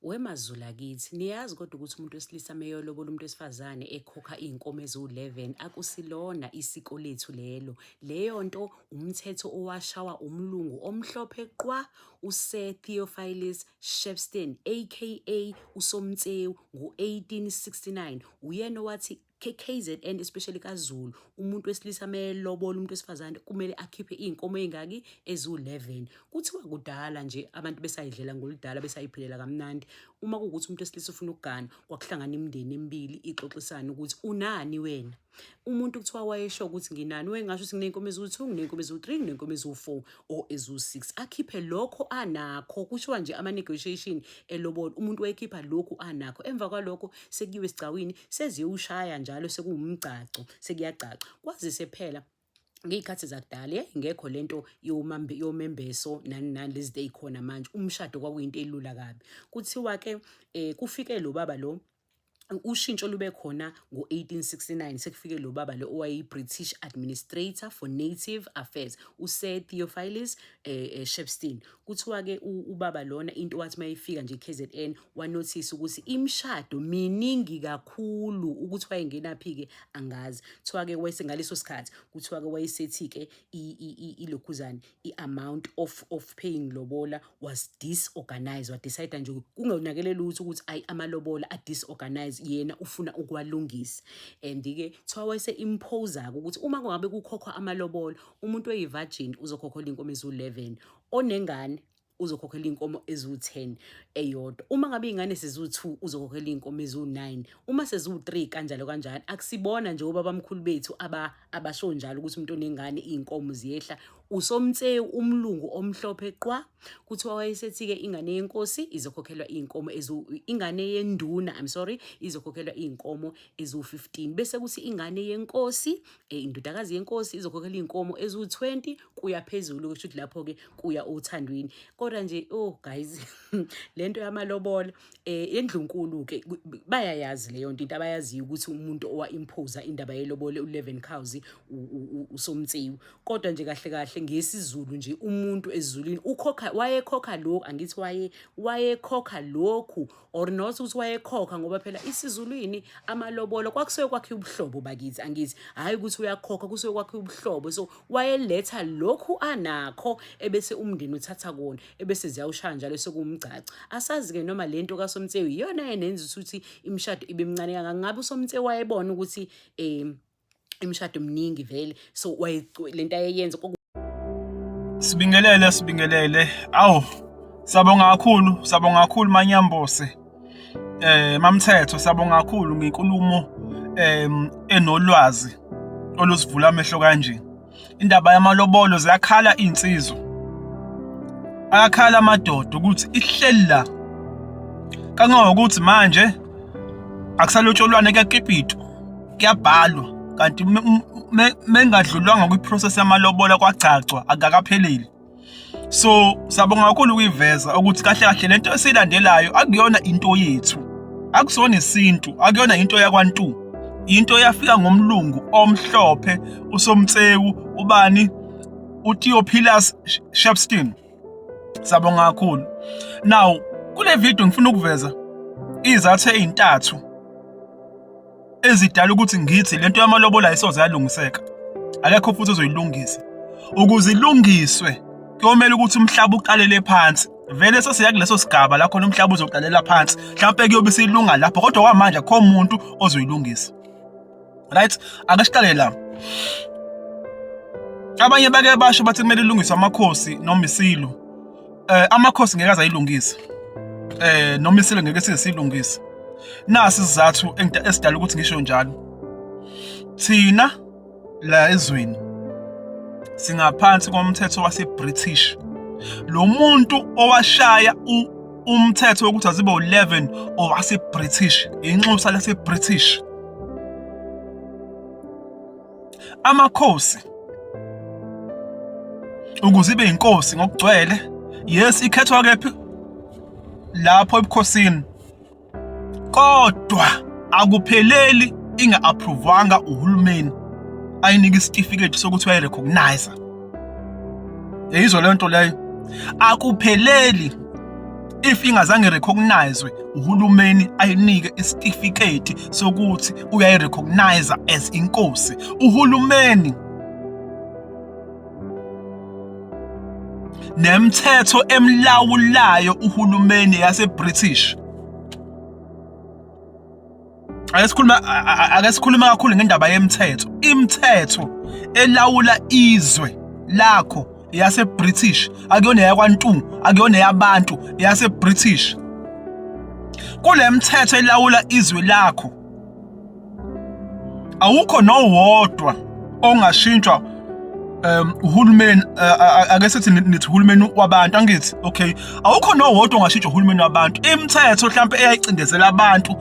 WeMaZulu akithi, niyazi kodwa ukuthi umuntu wesilisa meyolobola umuntu wesifazane ekhokha iy'nkomo eziwu-11 akusilona isiko lethu lelo. Leyo nto umthetho owashawa umlungu omhlophe qwa uSir Theophilus Shepstone aka uSomtsewu ngo-1869. Uyena owathi KZN especially kaZulu umuntu wesilisa melobola umuntu wesifazane kumele akhiphe iy'nkomo ey'ngaki eziwu-11. Kuthiwa kudala nje abantu besayidlela ngoludala besayiphilela kamnandi. Uma kuwukuthi umuntu wesilisa ufuna ukugana kwakuhlangana imindeni emibili ixoxisane ukuthi unani wena. Umuntu kuthiwa wayesho ukuthi nginani wayengasho ukuthi nginey'nkomo eziwu-2 nginey'nkomo eziwu-3 nginey'nkomo eziwu-4 or eziwu-6 akhiphe lokho anakho. Kushiwa nje ama-negotiation elobolo umuntu wayekhipha lokhu anakho. Emva kwalokho sekuyiwe esigcawini seziyowushaya njalo sekuwumgcaco sekuyagcaca kwazise phela ngey'khathi zakudala yayingekho lento yomembeso nani nani lezi zinto ey'khona manje. Umshado kwakuyinto elula kabi. Kuthiwa-ke kufike lo baba lo ushintsho lube khona ngo-1869 sekufike lo baba lo owayeyi-British Administrator for Native Affairs uSir Theophilus Shepstone. Kuthiwa-ke ubaba lona into wathi mayefika nje KZN wanothisa ukuthi imishado miningi kakhulu ukuthi wayengenaphi-ke angazi. Kuthiwa-ke wayese ngaleso sikhathi kuthiwa-ke wayesethi-ke ilokhuzane i-amount of paying lobola was disorganized. Wadecide nje kungonakele lutho ukuthi ayi amalobola a-disorganized yena ufuna ukuwalungisa. And-ke kuthiwa wayese-impose-ke ukuthi uma kungabe kukhokhwa amalobola umuntu oyi-virgin uzokhokhelwa iy'nkomo eziwu-11, onengane uzokhokhela iy'nkomo eziwu-10 eyodwa. Uma ngabe iy'ngane seziwu-2 uzokhokhela iy'nkomo eziwu-9, uma seziwu-3 kanjalo kanjalo. Akusibona nje obabamkhulu bethu abasho njalo ukuthi umuntu onengane iy'nkomo ziyehla. USomtsewu umlungu omhlophe qwa. Kuthiwa wayesethi-ke ingane yenkosi izokhokhelwa iy'nkomo ingane yenduna, I'm sorry, izokhokhelwa iy'nkomo eziwu-15. Bese kuthi ingane yenkosi, indodakazi yenkosi izokhokhela iy'nkomo eziwu-20 kuya phezulu, kusho ukuthi lapho-ke kuya othandweni. Kodwa nje oh guys lento yamalobola endlunkulu-ke bayayazi leyo nto. Into abayaziyo ukuthi umuntu owa-impose indaba yelobolo u-11 cows uSomtsewu. Kodwa nje kahle kahle ngesiZulu nje umuntu esiZulwini ukhokha wayekhokha lokhu, angithi wayekhokha lokhu or not ukuthi wayekhokha, ngoba phela isiZulwini amalobolo kwakusuke kwakhiwa ubuhlobo bakithi, angithi hhayi ukuthi uyakhokha, kusuke kwakhiwa ubuhlobo. So wayeletha lokhu anakho ebese umndeni uthatha kona ebese ziyawushaya njalo sekuwumgcaco. Asazi-ke noma lento kaSomtsewu iyona yenenza ukuthi imishado ibe mncane kangaka. Ngabe uSomtsewu wayebona ukuthi imishado miningi vele, so lento ayeyenza Sibingelele, sibingelele. Awu, siyabonga kakhulu, siyabonga kakhulu Manyambose. MaMthetho, siyabonga kakhulu ngenkulumo enolwazi olusivula amehlo kanje. Indaba yamalobolo ziyakhala iy'nsizwa. Ayakhala amadoda ukuthi ihleli la. Kangangokuthi manje akusalotsholwane kuyakipitwa, kuyabhalwa kanti mengadlulwanga kwi-process yamalobola kwagcagcwa akukakapheleli. So siyabonga kakhulu ukuyiveza ukuthi kahle kahle lento esiyilandelayo akuyona into yethu, akusona isintu, akuyona into yakwantu, into eyafika ngomlungu omhlophe uSomtsewu ubani uTheophilus Shepstone. Siyabonga kakhulu. Now kule video ngifuna ukuveza izathu ezintathu ezidala ukuthi ngithi lento yamalobola ayisoze yalungiseka, akekho futhi ozoyilungisa. Ukuze ilungiswe kuyomele ukuthi umhlaba uqalele phansi. Vele sesiya kuleso sigaba la khona umhlaba uzoqalela phansi, mhlawumpe kuyobe isilunga lapho, kodwa kwamanje akukho muntu ozoyilungisa. Right, ake siqale la. Abanye bake basho bathi kumele ilungiswe amakhosi noma isilo. Amakhosi ngeke aze ayilungise, noma isilo ngeke size siyilungise. Nasi isizathu esidala ukuthi ngisho njalo. Thina la ezweni singaphansi komthetho wase-British. Lo muntu owashaya umthetho wokuthi azibe u-11 owase-British, inxusa lase-British. Amakhosi ukuze ibe inkosi ngokugcwele, yes, ikhethwa kephi lapho ebukhosini, kodwa akupheleli inga-approvwanga uhulumeni ayinike isitifiketi sokuthi uyayirecognize. Yayizwa leyo nto leyo, akupheleli If ingazange recognizwe uhulumeni ayinike isitifiketi sokuthi uyayirecognize as inkosi uhulumeni nemithetho emlawulayo uhulumeni yaseBritish. Ake sikhuluma ake sikhuluma kakhulu ngendaba yemithetho. Imithetho elawula izwe lakho yaseBritish akuyona eyakwaNtungu, akuyona eyabantu, yaseBritish. Kule mithetho elawula izwe lakho awukho nowodwa ongashintshwa uhulumeni. Ake sithi nithi uhulumeni wabantu, angithi okay, awukho nowodwa ongashintshwa uhulumeni wabantu. Imithetho mhlawumbe eyayicindezela abantu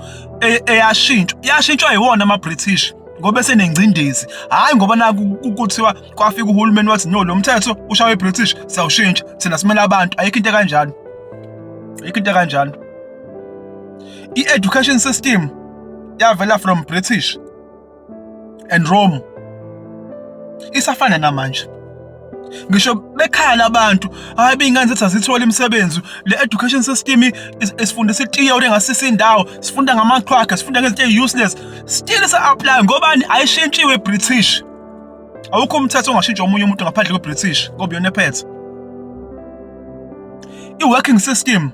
eyashintshwa, yashintshwa yiwona ama-British ngoba esenengcindezi, hhayi ngoba naku kuthiwa kwafika uhulumeni wathi no, lo mthetho ushawe i-British siyawushintsha thina simele abantu. Ayikho into ekanjalo, ayikho into ekanjalo. I-education system yavela from British and Rome, isafana namanje. Ngisho bekhala abantu, hayi beyingane zethu azitholi imisebenzi, le education system isifundisa i-theory engasisi indawo, sifunda ngama-crack, sifunda ngezinto eyi-useless, still isa-apply. Ngobani? Ayishintshiwe i-British. Awukho umthetho ongashintsha omunye umuntu ngaphandle kwe-British ngoba iyona ephethe. I-working system,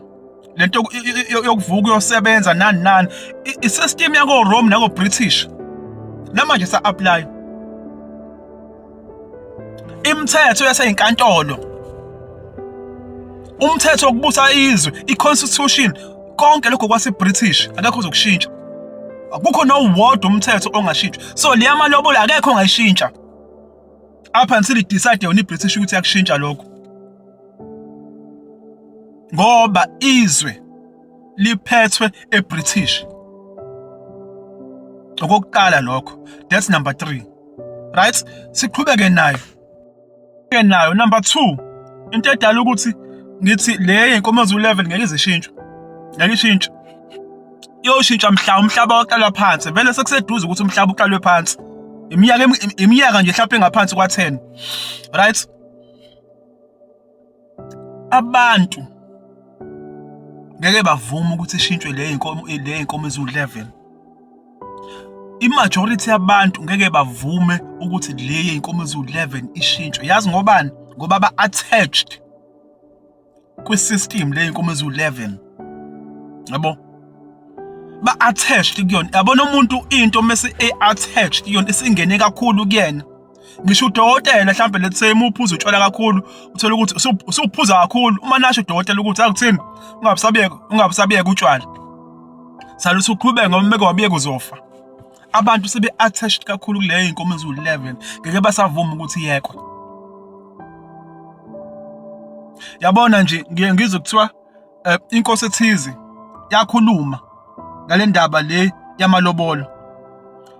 lento yokuvuka uyosebenza nani nani, i-system yako-Rome nako-British namanje sa-apply. Imithetho yaseyinkantolo, umthetho wokubusa izwe, i-constitution, konke lokho kwase-British, akekho ozokushintsha. Akukho nowodwa umthetho ongashintshwa. So leya malobolo akekho ongayishintsha up until i-decide yona i-British ukuthi yakushintsha lokho, ngoba izwe liphethwe eBritish. Okokuqala lokho, that's number 3, right? Siqhubeke nayo ke nayo number 2. Into edala ukuthi ngithi le inkomo ezu-11 ngeke izishintshwe, ngeke ishintshwe, iyoshintsha mhla umhlaba waqalwa phansi. Vele sekuseduze ukuthi umhlaba uqalwe phansi, iminyaka nje mhlawumbe engaphansi kwa-10, right? Abantu ngeke bavume ukuthi ishintshwe le inkomo eziwu-11. I-majority yabantu ngeke bavume ukuthi le yey'nkomo eziwu-11 ishintshwe. Yazi ngobani? Ngoba ba-attached kwi-system le y'nkomo eziwu-11, yabo, ba-attached kuyona. Yabona umuntu into mese e-attached kuyona, isingene kakhulu kuyena. Ngisho udokotela mhlambe, let's say uma uphuza utshwala kakhulu, uthola ukuthi usuphuza kakhulu, uma nasho udokotela ukuthi akuthini, ungabusabiyeka, ungabusabiyeka utshwala, sale usuqhubeka ngoba umeke wabiyeka uzofa. Abantu sebe-attached kakhulu kuleyo y'nkomo eziwu-11, ngeke basavuma ukuthi iyekwe. Yabona nje, ngiye ngizwe kuthiwa inkosi ethize yakhuluma ngale ndaba le yamalobolo,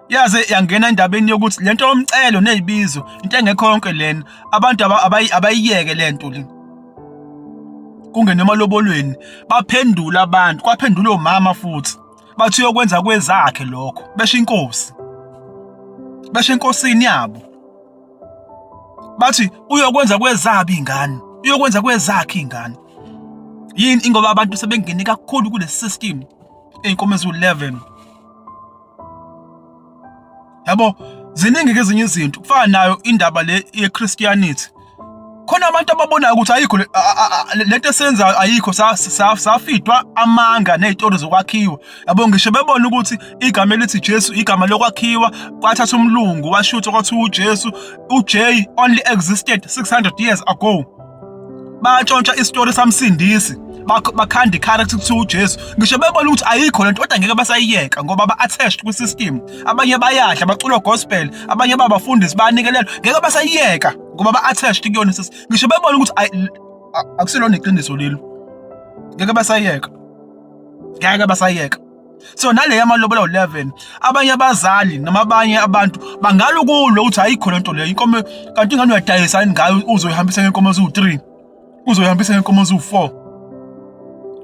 yaze yangena endabeni yokuthi lento yomcelo nezibizo into engekho yonke lena, abantu abayiyeke lento le, kungene emalobolweni. Baphendula abantu, kwaphendula omama futhi bathi uyokwenza kwezakhe lokho, besho inkosi, besho enkosini yabo, bathi uyokwenza kwezabo ingane, uyokwenza kwezakhe ingane. Yini? Ingoba abantu sebengene kakhulu kule system ey'nkomo eziwu-11, yabo. Ziningi ke ezinye izinto, kufana nayo indaba le ye-Christianity. Khona abantu ababonayo ukuthi ayikho lento esenzayo, ayikho, safidwa amanga ney'tori zokwakhiwa, yabo. Ngisho bebona ukuthi igama elithi Jesu igama lokwakhiwa, kwathatha umlungu washutha kwathiwa uJesu, uJ only existed 600 years ago. Bayatshontsha isitori samsindisi, bakhanda i-character kuthiwa uJesu. Ngisho bebona ukuthi ayikho lento, kodwa ngeke basayiyeka ngoba ba-attached kwi-system. Abanye bayadla, bacula gospel, abanye babafundisi, bayanikelela, ngeke basayiyeka ngoba ba-attached kuyona system. Ngisho bebona ukuthi akusilona iqiniso lelo, ngeke basayiyeka, ngeke basayiyeka. So nale yamalobolo 11, abanye abazali noma abanye abantu bangalukulwa ukuthi ayikho lento leyo, inkomo kanti ingane uyadayisa yini ngayo, uzoyihambisa ngenkomo eziwu-3, uzoyihambisa ngenkomo eziwu-4.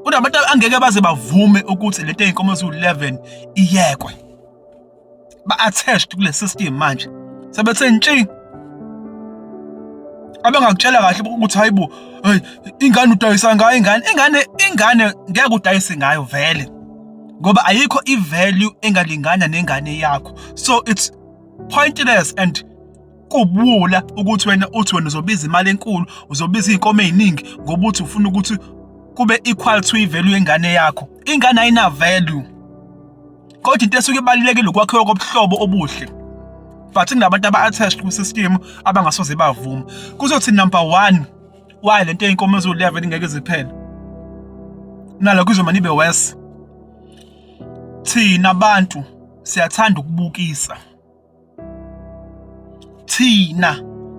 Kunabantu angeke baze bavume ukuthi lento ey'nkomo eziwu-11 iyekwe, ba-attached kule system manje, sebethe ntshi. Abengakutshela kahle ukuthi hayibo, hey, ingane udayisa ngayo ingane, ingane ingane ngeke udayise ngayo vele. Ngoba ayikho i-value engalingana nengane yakho. So it's pointless and kubuwula ukuthi wena uthi wena uzobiza imali enkulu, uzobiza iy'nkomo ey'ningi ngoba uthi ufuna ukuthi kube equal to i-value yengane yakho. Ingane ayina value. Kodwa into esuke ibalulekile ukwakhiwa kobuhlobo obuhle. But kunabantu aba-attached kwi-system abangasoze bavuma. Kuzothi number 1 why lento ey'nkomo eziwu-11 ingeke ziphele. Nalokho izomane ibe worse. Thina abantu siyathanda ukubukisa. Thina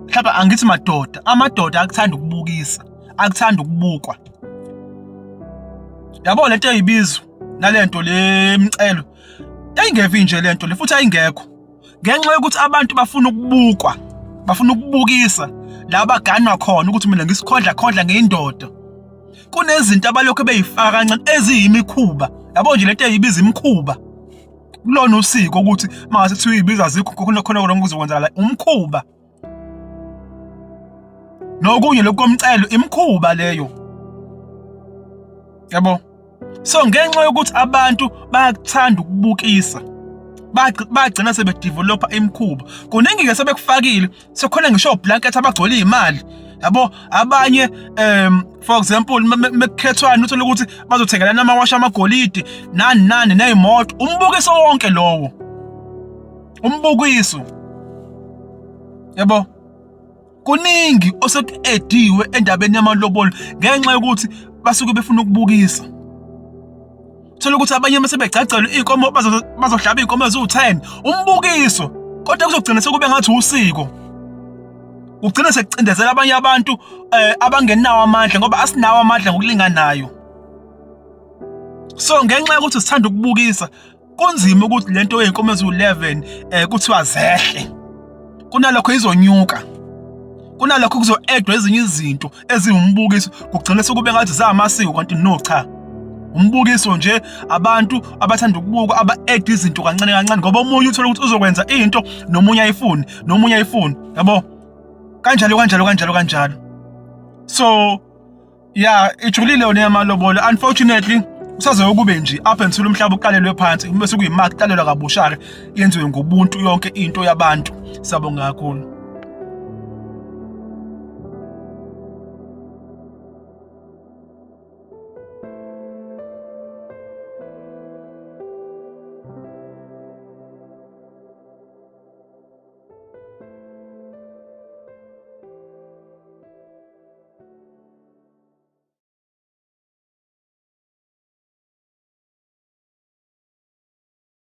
mhlawumbe angithi madoda, amadoda akuthanda ukubukisa, akuthanda ukubukwa. Yabo lento eyibizo nalento le mcelo yayingevi nje lento le futhi ayingekho ngenxa yokuthi abantu bafuna ukubukwa, bafuna ukubukisa la baganwa khona ukuthi mina ngisikhondla khondla ngiyindoda. Kunezinto abalokhu beyifaka kancane eziyimikhuba, yabo nje lento eyibiza imikhuba. Kulona usiko ukuthi mangase kuthiwa ibiza zikho khona khona lokho kuzokwenzakala umkhuba. Nokunye lokhu komcelo imikhuba leyo. Yabo. So ngenxa yokuthi abantu bayakuthanda ukubukisa bagcina sebedevelopa imikhuba. Kuningi ke sebekufakile, sekukhona ngisho oblanket abagcwele imali. Yabo abanye for example mekukhethwana uthola ukuthi bazothengelana amawashi amagolide nani nani nezimoto, umbukiso wonke lowo. Umbukiso. Yabo. Kuningi osekuediwe endabeni yamalobolo ngenxa yokuthi basuke befuna ukubukisa. Thola ukuthi abanye mase begcagcelwe iy'nkomo bazohlaba iy'nkomo eziwu-10 umbukiso, kodwa kuzogcina sekube ngathi usiko. Kugcina sekucindezela abanye abantu abangenawo amandla ngoba asinawo amandla ngokulinganayo. So ngenxa yokuthi sithanda ukubukisa kunzima ukuthi lento yey'nkomo eziwu-11 kuthiwa zehle. Kunalokho izonyuka. Kunalokho kuzo-add-wa ezinye izinto eziwumbukiso kugcine sekube ngathi zamasiko kanti no cha. Umbukiso nje abantu abathanda ukubuka aba-add izinto kancane kancane ngoba omunye uthola ukuthi uzokwenza into nomunye ayifuni nomunye ayifuni, yabo? Kanjalo kanjalo kanjalo kanjalo. So yeah, ijulile yona yamalobolo. Unfortunately kusazoke kube nje up until umhlaba uqalelwe phansi bese kuyima kuqalelwa kabusha-ke yenziwe ngobuntu yonke into yabantu. Siyabonga kakhulu.